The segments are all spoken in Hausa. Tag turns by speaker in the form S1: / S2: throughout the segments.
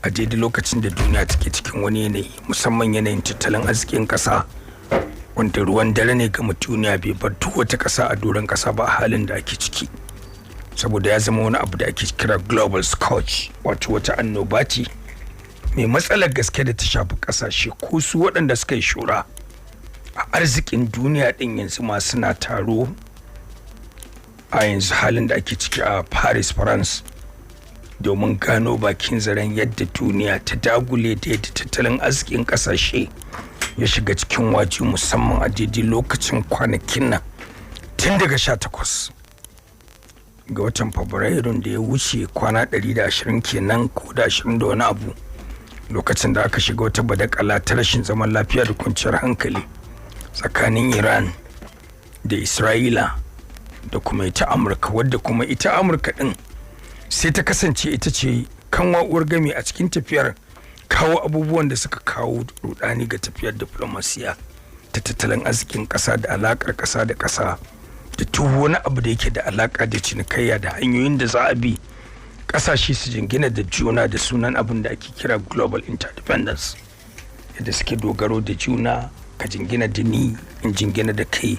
S1: A daidai lokacin da duniya take cikin wani yanayi, musamman yanayin tattalin arzikin ƙasa, wanda ruwan dare ne ga duniya, bai bar duk wata ƙasa a doron ƙasa ba a halin da ake ciki, saboda ya zama wani abu da ake kira global scourge, wato wata annoba ce mai matsalar gaske da ta shafi ƙasashe, ko su waɗanda suka yi shura a arzikin duniya ɗin yanzu ma suna taro a yanzu halin da ake ciki a Paris, France, domin gano bakin zaren yadda duniya ta dagule da yadda tattalin arzikin kasashe ya shiga cikin waje, musamman a daidai lokacin kwanakin nan tun daga 18 ga watan Fabrairun da ya wuce, kwana 120 kenan ko da 20 da wani abu, lokacin da aka shiga wata badakala ta rashin zaman lafiya da kwanciyar hankali tsakanin Iran da Isra'ila da kuma ita Amurka, wadda kuma ita Amurka din sai ta kasance ita ce kan uwar gami a cikin tafiyar kawo abubuwan da suka kawo rudani ga tafiyar diplomasiya ta tattalin arzikin kasa da alakar kasa da kasa da duk wani abu da yake da alaka da cinikayya da hanyoyin da za a bi kasashe su jingina da juna da sunan abin da ake kira global interdependence, yadda suke dogaro da juna, ka jingina da ni, in jingina da kai,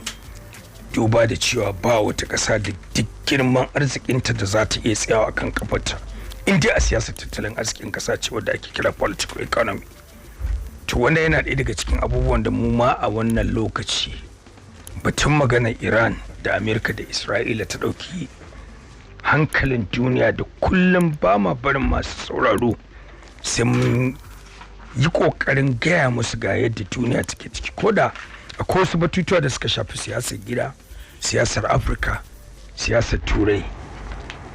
S1: duba da cewa ba wata ƙasa da duk girman arzikinta da za ta iya tsayawa kan kafarta in dai a siyasar tattalin arzikin ƙasa ce, wadda ake kira political economy. To, wannan yana ɗaya daga cikin abubuwan da mu ma a wannan lokaci batun maganar Iran da Amerika da Isra'ila ta ɗauki hankalin duniya, da kullum ba ma barin masu sauraro sai mun yi ƙoƙarin gaya musu ga yadda duniya take ciki, ko da akwai wasu batutuwa da suka shafi siyasar gida, siyasar Afirka, siyasar Turai,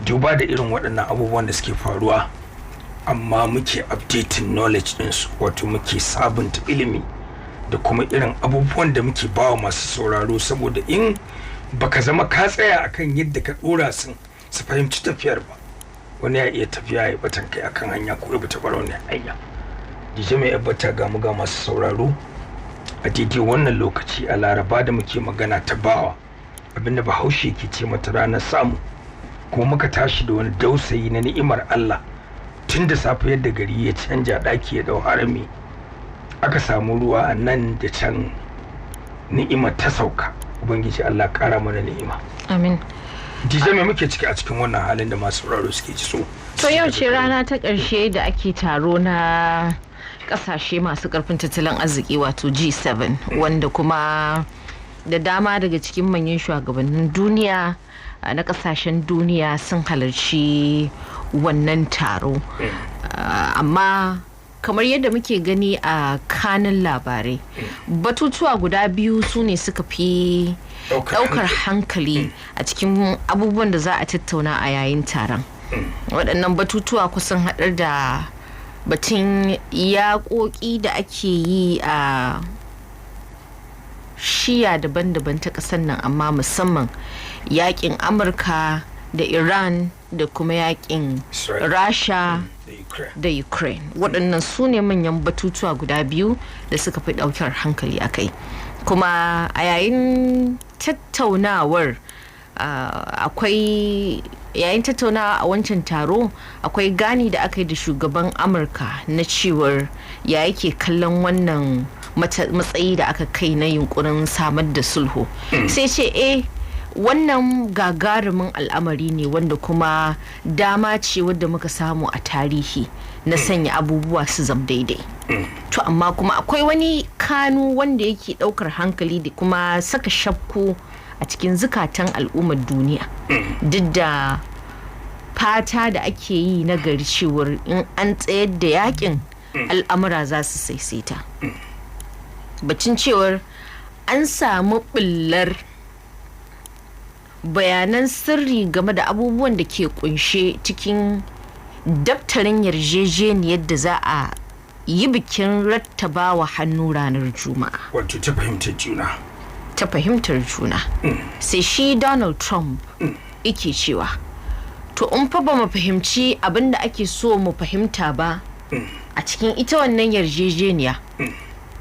S1: duba da irin waɗannan abubuwan da suke faruwa. Amma muke updating knowledge ɗinsu, wato muke sabunta ilimi da kuma irin abubuwan da muke bawa masu sauraro, saboda in baka zama ka tsaya akan yadda ka ɗora sun su fahimci tafiyar ba, wani ya iya tafiya ya batan kai akan hanya ko ya bata bar wani hanya. DJ mai yabbata, ga mu ga masu sauraro a daidai wannan lokaci a Laraba da muke magana ta bawa, abinda Bahaushe ke ce mata ranar samu, kuma muka tashi da wani dausayi na ni'imar Allah tun da safe, yadda gari ya canja, ɗaki ya dau harami, aka samu ruwa a nan da can, ni'imar ta sauka. Ubangiji Allah ƙara mana ni'ima.
S2: Amin.
S1: DJ, me muke ciki a cikin wannan halin da masu sauraro suke ji so?
S2: To, yau ce rana ta ƙarshe da ake taro na ƙasashe masu ƙarfin tattalin arziki, wato G7, wanda kuma da dama daga cikin manyan shugabannin duniya na ƙasashen duniya sun halarci wannan taro. Amma kamar yadda muke gani a kanin labarai, batutuwa guda biyu su ne suka fi daukar hankali a cikin abubuwan da za a tattauna a yayin taron. Waɗannan batutuwa kusan haɗar da batun yaƙoƙi da ake yi a shiya daban-daban ta ƙasar nan, amma musamman yaƙin Amurka da Iran da kuma yaƙin Rasha da Ukraine. Waɗannan su ne manyan batutuwa guda biyu da suka fi ɗaukar hankali a kai. Kuma a yayin tattaunawar akwai yayin tattaunawa a wancan taro, akwai gani da aka yi da shugaban Amurka na cewar ya yake kallon wannan matsayi da aka kai na yunkurin samar da sulhu. Sai ce eh, wannan gagarumin al'amari ne wanda kuma dama ce wadda muka samu a tarihi na sanya abubuwa su zam daidai. To, amma kuma akwai wani kanu wanda yake daukar hankali da kuma saka shakku a cikin zukatan al'ummar duniya, duk da fata da ake yi na gari cewar in an tsayar da yakin, al'amura za su saisaita. Bacin cewar an samu ɓullar bayanan sirri game da abubuwan da ke kunshe cikin daftarin yarjejeniyar da za a yi bikin rattabawa hannu ranar Juma'a.
S1: Wato ta fahimtar juna.
S2: Ta fahimtar juna. Sai shi Donald Trump yake cewa, to, in fa ba mu fahimci abin da ake so mu fahimta ba a cikin ita wannan yarjejeniya,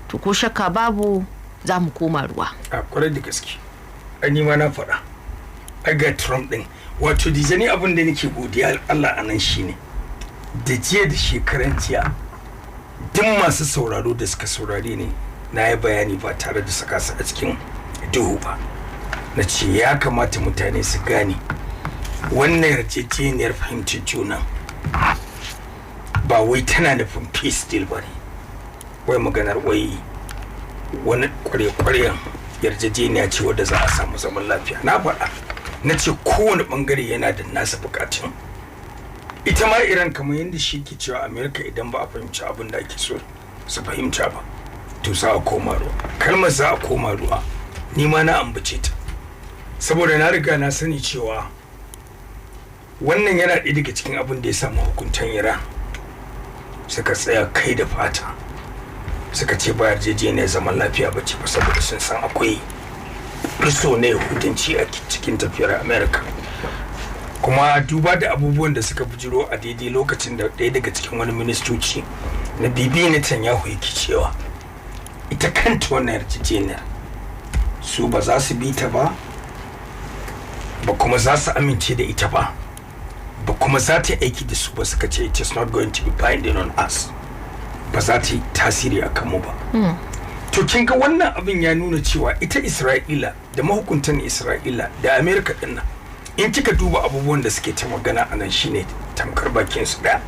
S2: to ko shakka babu za mu koma ruwa.
S1: A kwarai da gaske, ai ni ma na faɗa. Ai ga Trump din, wato dizani, abin da nake godiya Allah a nan shine Da jiya da shekaran jiya, duk masu sauraro da suka saurare ne, na yi bayani ba tare da saka su a cikin duhu ba. Na ce ya kamata mutane su gane wannan yarjejeniyar fahimtar juna ba wai tana nufin peace deal ba ne, wai maganar wai wani kware-kwaren yarjejeniya ce wadda za a samu zaman lafiya. Na faɗa, na ce kowane bangare yana da nasa bukatun. Ita ma Iran, kamar yadda shi ke cewa Amerika, idan ba a fahimci abin da ake so su fahimta ba, to za a koma ruwa. Kalmar "za a koma ruwa" ni ma na ambace ta, saboda na riga na sani cewa wannan yana ɗaya daga cikin abin da ya samu hukuntan Iran suka tsaya kai da fata suka ce ba yarjejeniyar zaman lafiya ba ce ba, saboda sun san akwai riso na Yahudanci a cikin tafiyar America. Kuma duba da abubuwan da suka bujiro a daidai lokacin da ɗaya daga cikin wani ministoci na Bibi Netanyahu yake cewa ita kanta wannan yarjejeniyar su ba za su bi ta ba, ba kuma za su amince da ita ba, ba kuma za ta aiki da su ba. Suka ce it is not going to be binding on us, ba za ta yi tasiri a kanmu ba. To kin ga wannan abin ya nuna cewa ita Isra'ila da mahukuntan Isra'ila da Amerika din nan, in kika duba abubuwan da suke ta magana a nan, shine tamkar bakin su daya.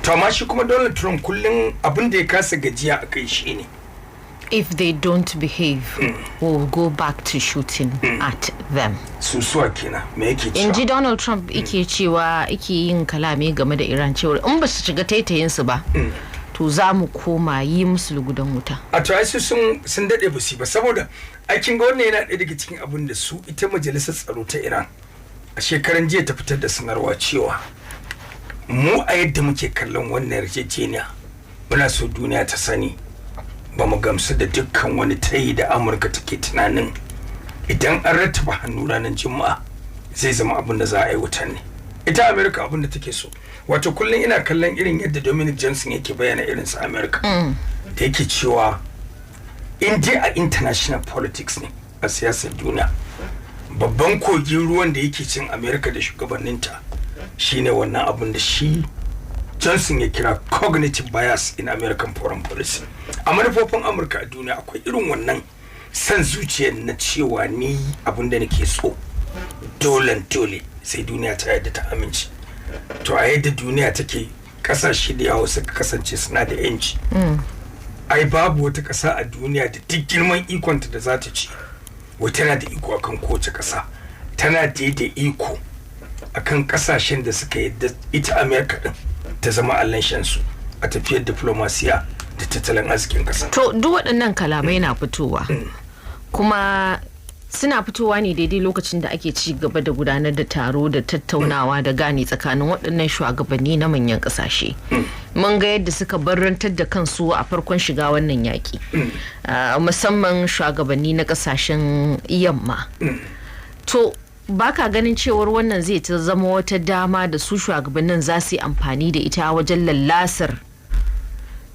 S1: To amma shi kuma Donald Trump kullum abin da ya kasa gajiya a kai shine
S2: If they don't behave, we'll go back to shooting at them.
S1: Susuwa kenan? Me yake
S2: In ji
S1: cewa?
S2: Donald Trump yake cewa, yake yin kalame game da Iran cewar in ba su shiga taitayinsu ba, to za mu koma yi musu lugudan wuta.
S1: A to ai su sun dade ba su yi ba, saboda ai kin ga wannan yana ɗaya daga cikin abin da su ita Majalisar Tsaro ta Iran a shekaran jiya ta fitar da sanarwa cewa mu a yadda muke kallon wannan yarjejeniya, muna so duniya ta sani ba mu gamsu da dukkan wani tayi da Amurka take tunanin idan an rattaba hannu ranar Juma'a zai zama abin da za a aiwatar ne. Ita Amurka abin da take so, wato kullum ina kallon irin yadda Dominic Johnson yake bayyana irin sa Amurka, da yake cewa in dai a international politics ne, a siyasar duniya, babban kogin ruwan da yake cin Amerika da shugabanninta shine wannan abin da shi Johnson ya kira cognitive bias in American foreign policy. A manufofin Amurka a duniya akwai irin wannan san zuciya na cewa ni abin da nake so dole dole sai duniya ta yadda ta amince. To a yadda duniya take, kasashe da yawa suka kasance suna da yanci. Ai babu wata ƙasa a duniya da duk girman ikonta da za ta ci wai tana da iko akan kowace ƙasa. Tana da iko akan ƙasashen da suka yadda ita Amerika din ta zama allan shansu a tafiyar diplomasiya da tattalin arzikin ƙasa.
S2: To duk waɗannan kalamai na fitowa, kuma suna fitowa ne daidai lokacin da ake ci gaba da gudanar da taro da tattaunawa da gane tsakanin waɗannan shugabanni na manyan ƙasashe. Mun ga yadda suka barrantar da kansu a farkon shiga wannan yaƙi, musamman shugabanni na ƙasashen yamma. To baka ganin cewar wannan zai ta zama wata dama da su shugabannin za su yi amfani da ita wajen lallasar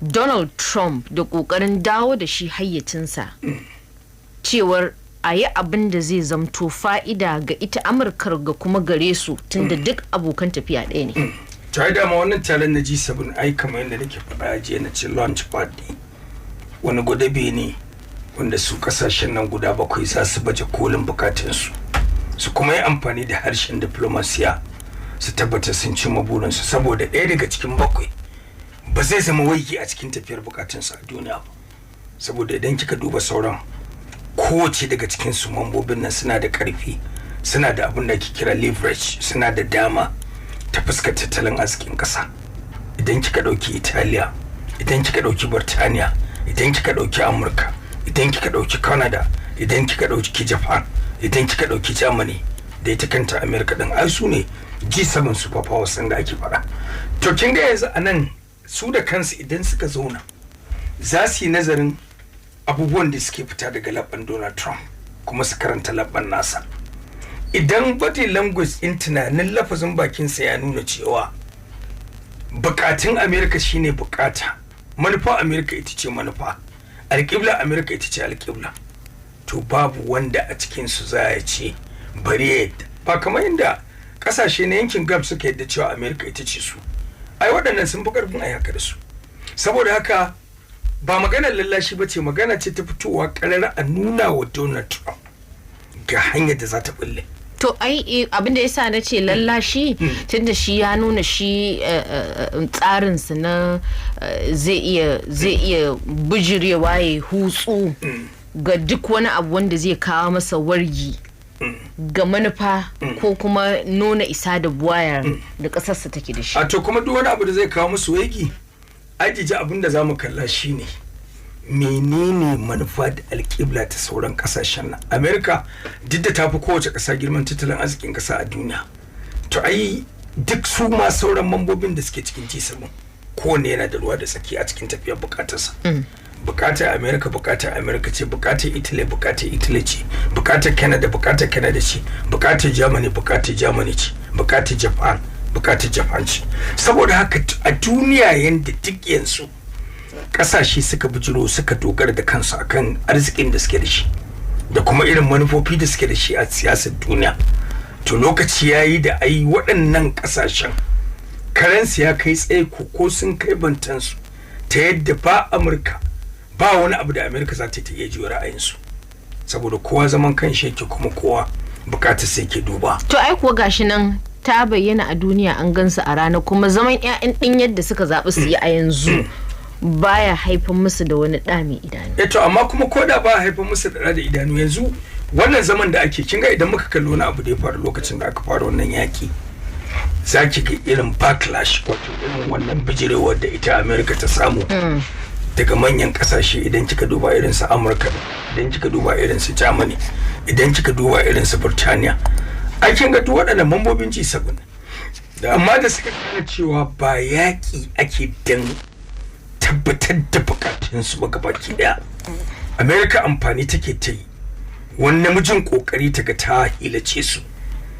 S2: Donald Trump da kokarin dawo da shi hayyacinsa cewar a yi abin da zai zamto fa'ida ga ita Amurkar ga kuma gare su, tunda duk abokan tafiya ɗaya ne?
S1: To ai dama wannan taron na G7, ai kamar yadda nake faɗa jiya, na ce launch pad ne, wani gwadabe ne wanda su kasashen nan guda bakwai za su baje kolin bukatunsu, su kuma yi amfani da harshen diplomasiya su tabbata sun cimma burinsu, saboda ɗaya daga cikin bakwai ba zai zama waigi a cikin tafiyar bukatunsu a duniya ba. Saboda idan kika duba sauran, kowace daga cikin su mambobin nan suna da karfi, suna da abin da ake kira leverage, suna da dama ta fuskar tattalin arzikin ƙasa. Idan kika ɗauki Italiya, idan kika ɗauki Burtaniya, idan kika ɗauki Amurka, idan kika ɗauki Canada, idan kika ɗauki Japan, idan kika ɗauki Germany da ita kanta America ɗin, ai su ne G7 super powers ɗin da ake faɗa. To kin ga yanzu a nan su da kansu idan suka zauna za su yi nazarin abubuwan da suke fita daga labban Donald Trump, kuma su karanta labban nasa. Idan body language in tunanin lafazin bakinsa ya nuna cewa bukatun America shine bukata, manufa America ita ce manufa, alƙibla America ita ce alƙibla, to babu wanda a cikinsu za ya ce bari ya yadda. Ba kamar yadda kasashe na yankin Gulf suka yadda cewa America ita ce su. Ai waɗannan sun fi karfin a haka da su. Saboda haka ba maganar lallashi ba ce, magana ce ta fitowa ƙarara a nuna wa Donald Trump ga hanyar da za ta bulle.
S2: To ai abinda ya sa na ce lallashi, tunda shi ya nuna shi tsarinsa na zai iya bijirewa ya hutsu ga duk wani abu wanda zai kawo masa wargi ga manufa ko kuma nuna isa da buwayar da ƙasarsa take da shi.
S1: A to, kuma duk wani abu da zai kawo musu waigi ajiji, abin da za mu kalla shine menene manufa da alƙibla ta sauran ƙasashen nan. Amerika, duk da ta fi kowace ƙasa girman tattalin arzikin ƙasa a duniya, to ai duk su ma sauran mambobin da suke cikin G7, kowanne yana da ruwa da tsaki a cikin tafiyar bukatarsa. Bukatar Amerika bukatar Amerika ce, bukatar Italy bukatar Italy ce, bukatar Canada bukatar Canada ce, bukatar Germany bukatar Germany ce, bukatar Japan bukatar Japan ce. Saboda haka a duniya, yanda duk yanzu kasashe suka bijiro suka dogara da kansu akan arzikin da suke da shi da kuma irin manufofi da suke da shi a siyasar duniya, to lokaci ya yi da ai waɗannan kasashen karensu ya kai tsaye ko sun kai bantansu ta yadda ba Amurka ba wani abu da Amurka za ta iya jiwa ra'ayinsu, saboda kowa zaman kan shi yake kuma kowa bukatar sai ke duba.
S2: To ai kuwa gashi nan ta bayyana a duniya, an gansu a rana, kuma zaman 'ya'yan ɗin yadda suka zaɓi su yi a yanzu baya haifar musu da wani ɗa mai idanu.
S1: Eh, to amma kuma ko da ba haifar musu da ɗa da idanu, yanzu wannan zaman da ake, kinga idan muka kalli wani abu da ya faru lokacin da aka fara wannan yaki, za ki ga irin backlash, wato irin wannan bijirewar da ita America ta samu daga manyan kasashe. Idan kika duba irin su Amurka, idan kika duba irin su Germany, idan kika duba irin su Burtaniya, ai kin ga duk waɗannan mambobin G7 da, amma da suka gane cewa ba yaƙi ake dan tabbatar da bukatunsu ba, gabaki daya America amfani take ta yi wani namijin kokari ta ga ta hilace su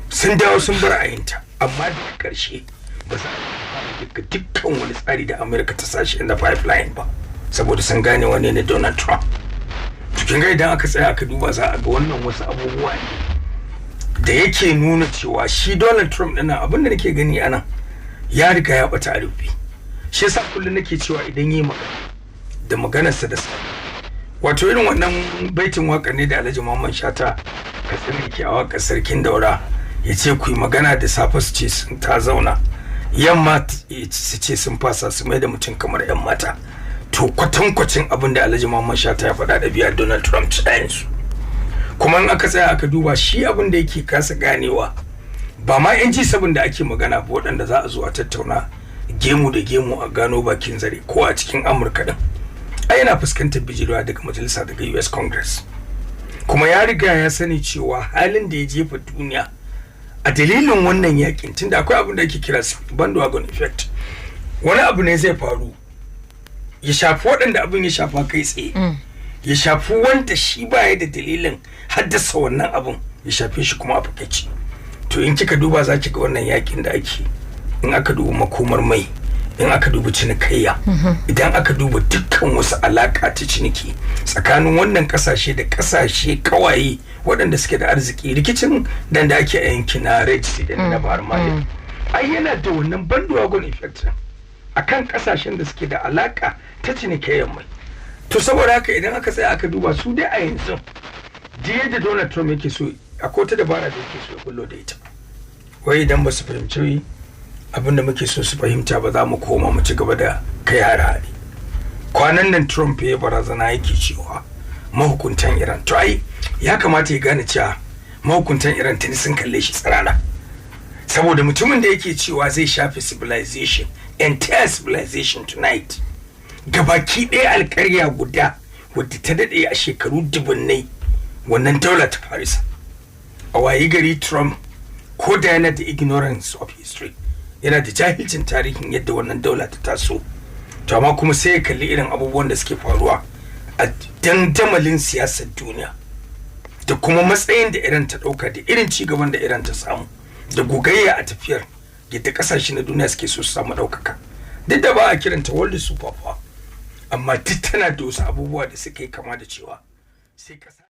S1: sun dawo sun bar ra'ayinta. Amma daga karshe ba za a daga dukkan wani tsari da America ta sashi in the pipeline ba, saboda sun gane wane ne Donald Trump. To kin ga idan aka tsaya aka duba, za a ga wannan wasu abubuwa ne da yake nuna cewa shi Donald Trump ɗin, abin da nake gani anan, ya riga ya bata a rufe. Shi yasa kullum nake cewa idan yi magana da maganarsa da wato irin wannan baitin waka ne da Alhaji Muhammad Shata Katsina ke a waƙar Sarkin Daura, ya ce ku yi magana da safe su ce sun ta zauna, yamma su ce sun fasa, su mai da mutum kamar yan mata. To kwatankwacin abin da Alhaji Muhammad Shata ya faɗa da biya Donald Trump yanzu. Kuma in aka tsaya aka duba, shi abin da yake kasa ganewa, ba ma yan G7 da ake magana ba, waɗanda za a zo a tattauna gemu da gemu a gano bakin zare, ko a cikin Amurka din ai yana fuskantar bijirewa daga majalisa, daga US Congress. Kuma ya riga ya sani cewa halin da ya jefa duniya a dalilin wannan yakin, tunda akwai abin da ake kira bandwagon effect, wani abu ne zai faru ya shafi waɗanda abin ya shafa kai tsaye, ya shafi wanda shi baya da dalilin haddasa wannan abin, ya shafe shi kuma a fakaice. To in kika duba, za ki ga wannan yakin da ake, in aka duba makomar mai, in aka duba cinikayya, idan aka duba dukkan wasu alaka ta ciniki tsakanin wannan kasashe da kasashe kawaye waɗanda suke da arziki, rikicin dan da ake a yankin na Red Sea da na Bahar Maliya, ai yana da wannan bandwagon effect akan kasashen da suke da alaka ta cinikayyar mai. To saboda haka idan aka tsaya aka duba, su dai a yanzu da Donald Trump yake so, akwai wata dabara da yake so ya bullo da ita, wai idan ba su fahimci abin da muke so su fahimta ba, za mu koma mu ci gaba da kai hare-hare. Kwanan nan Trump ya barazana, yake cewa mahukuntan Iran, to ai ya kamata ya gane cewa mahukuntan Iran tuni sun kalle shi tsirara, saboda mutumin da yake cewa zai shafe civilization, entire civilization tonight, gabaki ɗaya, alkarya guda wadda ta daɗe a shekaru dubunnai, wannan daula ta Farisa, a wayi gari Trump, ko da yana da ignorance of history, yana da jahilcin tarihin yadda wannan daula ta taso, to amma kuma sai ya kalli irin abubuwan da suke faruwa a dandamalin siyasar duniya da kuma matsayin da Iran ta ɗauka da irin cigaban da Iran ta samu da gogayya a tafiyar yadda kasashe na duniya suke so su samu ɗaukaka. Duk da ba a kiranta world super power, amma duk tana da wasu abubuwa da suka yi kama da cewa sai kasa